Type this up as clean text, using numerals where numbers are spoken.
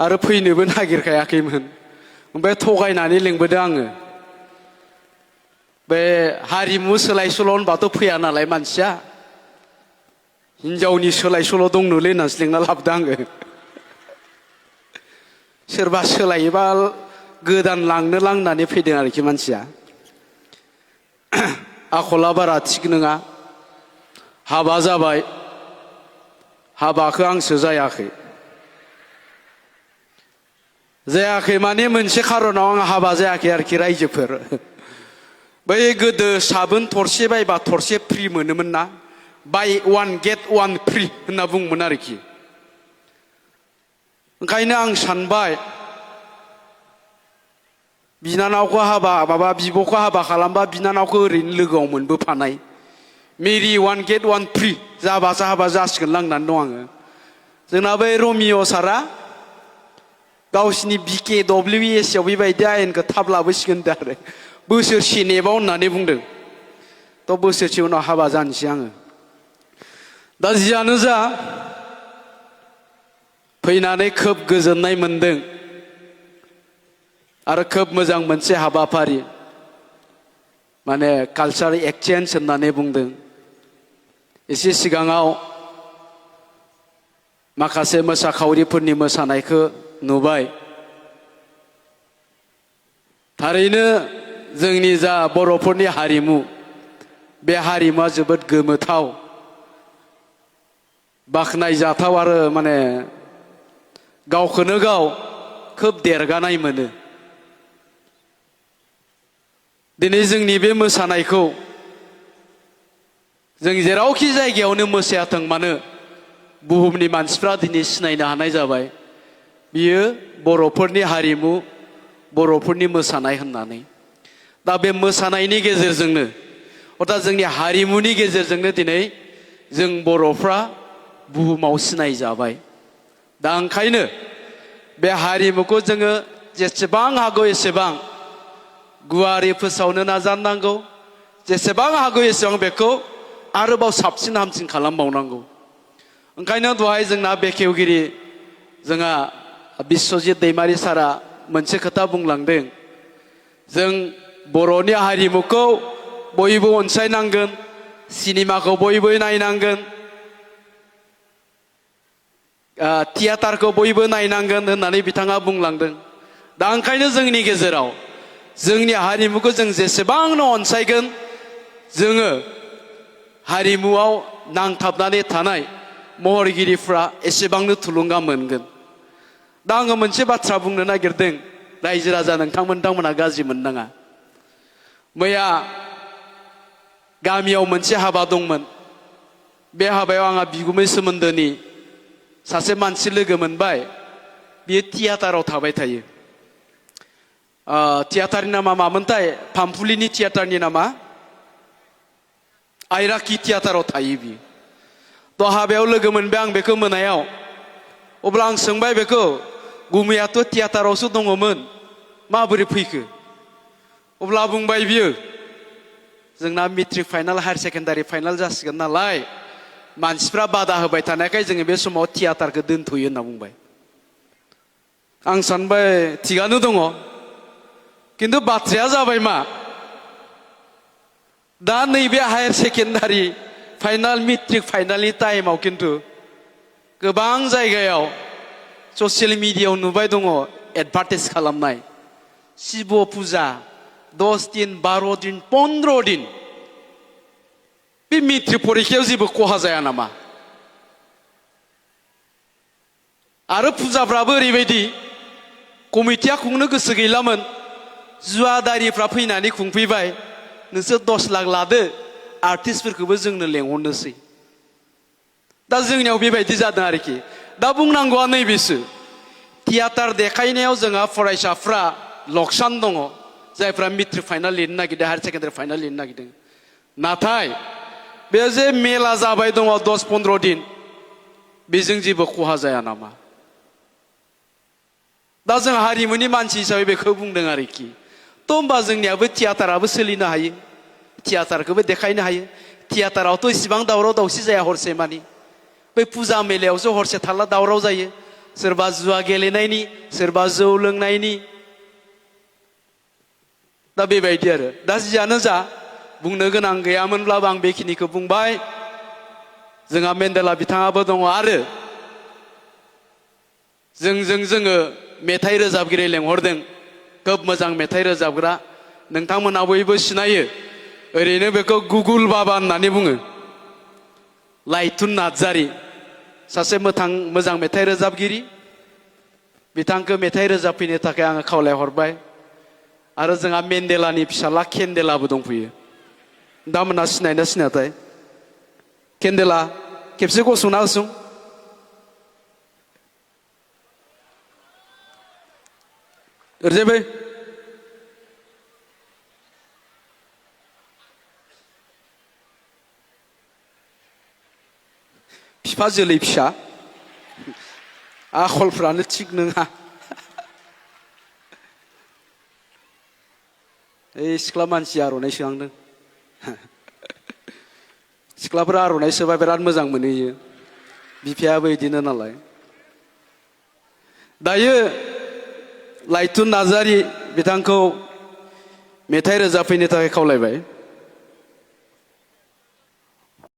आरो फैनोबो नागिरखायाखैमोन। ओमफ्राय थगायनानै लिंबोदों आङो। बे हारिमु सोलाय सोल' होनबाथ' फैया नालाय मानसिया, हिनजावनि सोलाय सोल' दंनोलै होननानैसो लिंना लाबोदों आङो। सोरबा सोलायोबा गोदान लांनो लांनानै फैदों आरोखि मानसिया। आखला बारा थिग नङा। हाबा जाबाय, हाबाखौ आंसो जायाखै माने मोनसे खारनाव आं हाबा जायाखै आरोखि। रायजोफोर बै गोदो साबोन थरसे बायबा थरसे फ्रि मोनोमोन ना, बाय वान गेट वान फ्रि होनना बुङोमोन आरोखि। ओंखायनो आं सानबाय, बिनानावखौ बिब'खौ हाबा खालामबा बिनानावखौ ओरैनो लोगोआव मोनबोफानाय, मेरि वान गेट वान फ्रि जाबासो हाबा जासिगोन लांनानै दं आङो। जोंना बै रमिअ सारा गावसिनि बिके डब्लिउ एस आव बेबायदि आयेनखौ थाब लाबोसिगोन आरो बोसोरसे नेबाव होननानै बुंदों। थ' बोसोरसे उनाव हाबा जानोसै आङो। दा जियानो जा, फैनानै खोब गोजोननाय मोनदों आरो खोब मोजां मोनसे हाबाफारि, माने कालचार एक्सचेन्ज होननानै बुंदों। एसे सिगाङाव माखासे मोसाखावरिफोरनि मोसानायखौ नुबाय। थारैनो जोंनि जा बर'फोरनि हारिमु, बे हारिमुवा जोबोद गोमोथाव, बाख्नायजाथाव आरो माने गावखौनो गाव खोब देरगानाय मोनो। दिनै जोंनि बे मोसानायखौ जों जेरावखि जायगायावनो मोसायाथों मानो बुहुमनि मानसिफ्रा दिनै सिनायनो हानाय जाबाय, बियो बर'फोरनि हारिमु, बर'फोरनि मोसानाय होननानै। दा बे मोसानायनि गेजेरजोंनो, अर्थात जोंनि हारिमुनि गेजेरजोंनो दिनै जों बर'फ्रा बुहुमाव सिनाय जाबाय। दा ओंखायनो बे हारिमुखौ जोङो जेसेबां हागौ एसेबां गुवारै फोसावनो नाजानांगौ, जेसेबां हागौ एसेबां बेखौ आरोबाव साबसिन हामसिन खालामबावनांगौ। ओंखायनो दहाय जोंना बेखेवगिरि जोंहा बिस्वजित दैमारि सारा मोनसे खोथा बुंलांदों, जों बर'नि हारिमुखौ बयबो अनसायनांगोन, सिनेमाखौ बयबो नायनांगोन, थियेटारखौ बयबो नायनांगोन होननानै बिथाङा बुंलांदों। दा ओंखायनो जोंनि गेजेराव जोंनि हारिमुखौ जों जेसेबांनो अनसायगोन, जोङो हारिमुआव नांथाबनानै थानाय महरगिरिफ्रा एसेबांनो थुलुंगा मोनगोन। दा आङो मोनसे बाथ्रा बुंनो नागिरदों, रायजो राजा नोंथांमोना गाज्रि मोननाङा। मैया गामियाव मोनसे हाबा दंमोन। बे हाबायाव आंहा बिगुमै सोमोन्दोनि सासे मानसि लोगो मोनबाय। बियो थियेटाराव थाबाय थायो। थियेटारनि नामा मामोनथाय? फामफुलिनि थियेटारनि नामा आइराखि थियेटाराव थायो बियो। थ' हाबायाव लोगो मोनबाय आं बेखौ मोनायाव। अब्ला आं सोंबाय बेखौ, गुमैयाथ' थियेटारावसो दङमोन, माबोरै फैखो? अब्ला बुंबाय बियो, जोंना matric final, higher secondary final जासिगोन नालाय, मानसिफ्रा बादा होबाय थानायखाय जोङो बे समाव थियेटारखौ दोनथ'यो होनना बुंबाय। आं सानबाय थिगानो दङ, खिन्थु बाथ्राया जाबाय मा, दा नैबे हायार सेकेन्डारि फाइनाल, मेट्रिक फाइनालनि टाइमाव खिन्थु गोबां जायगायाव ससियेल मिडियायाव नुबाय दङ एडभार्टाइज खालामनाय, शिब फुजा 10 दिन, 12 दिन, 15 दिन। बे मेट्रिक परिखायाव जेबो खहा जाया नामा? आरो फुजाफ्राबो ओरैबायदि, कमिटिया खुंनो गोसो गैलामोन, जुवादारिफ्रा फैनानै खुंफैबाय, नोंसोर 10 लाख लादो, आर्टिस्टफोरखौबो जोंनो लेंहरनोसै। दा जोंनियाव बेबायदि जादों आरोखि। दा बुंनांगौआ नैबेसो, थियेटार देखायनायाव जोंहा फरायसाफ्रा लकसान दङ, जायफ्रा मेट्रिक फाइनाल लिरनो नागिरदों, हायार सेकेन्डारि फाइनाल लिरनो नागिरदों। नाथाय बे जे मेला जाबाय दङ 10-15 दिन, बेजों जेबो खहा जाया नामा? दा जों हारिमुनि मानसि हिसाबै बेखौ बुंदों आरोखि। थ' होमबा जोंनियाबो थियेटाराबो सोलिनो हायो, थियेटारखौबो देखायनो हायो। थियेटारावथ' इसिबां दावराव दावसि जाया हरसे मानि। बै फुजा मेलायावसो हरसे थारला दावराव जायो। सोरबा जुवा गेलेनायनि सोरबा जौ लोंनायनि दा बेबायदि आरो दा जियानो जा बुंनो गोनां गैयामोनब्लाबो आं बेखिनिखौ बुंबाय जोंहा मेन्डेला बिथाङाबो दङ आरो जोङो मेथाइ रोजाबगिरि लेंहरदों खोब मोजां मेथाइ रोजाबग्रा नोंथांमोना बयबो सिनायो ओरैनो बेखौ गुगुल बाबा होननानै बुङो लाइथुन नार्जारी सासे मोजां मेथाइ रोजाबगिरि बिथांखौ मेथाइ रोजाबफैनो थाखाय आङो खावलायहरबाय आरो जोंहा मेन्डेलानि फिसाला केन्डेलाबो दंफैयो दामोना सिनायना सिनायाथाय केन्डेला खेबसे गसंना होसुं ओरैजायबो बिफा जोलै फिसा आखलफ्रानो थिग नङा ओइ सिख्ला मानसि आर'नाइ सोहांदों सिख्लाफोरा आर'नाइ सोबा बिराद मोजां मोनहैयो बिफायाबो बिदिनो नालाय दायो लाइथुन नार्जारी बिथांखौ मेथाइ रोजाबफैनो थाखाय खावलायबाय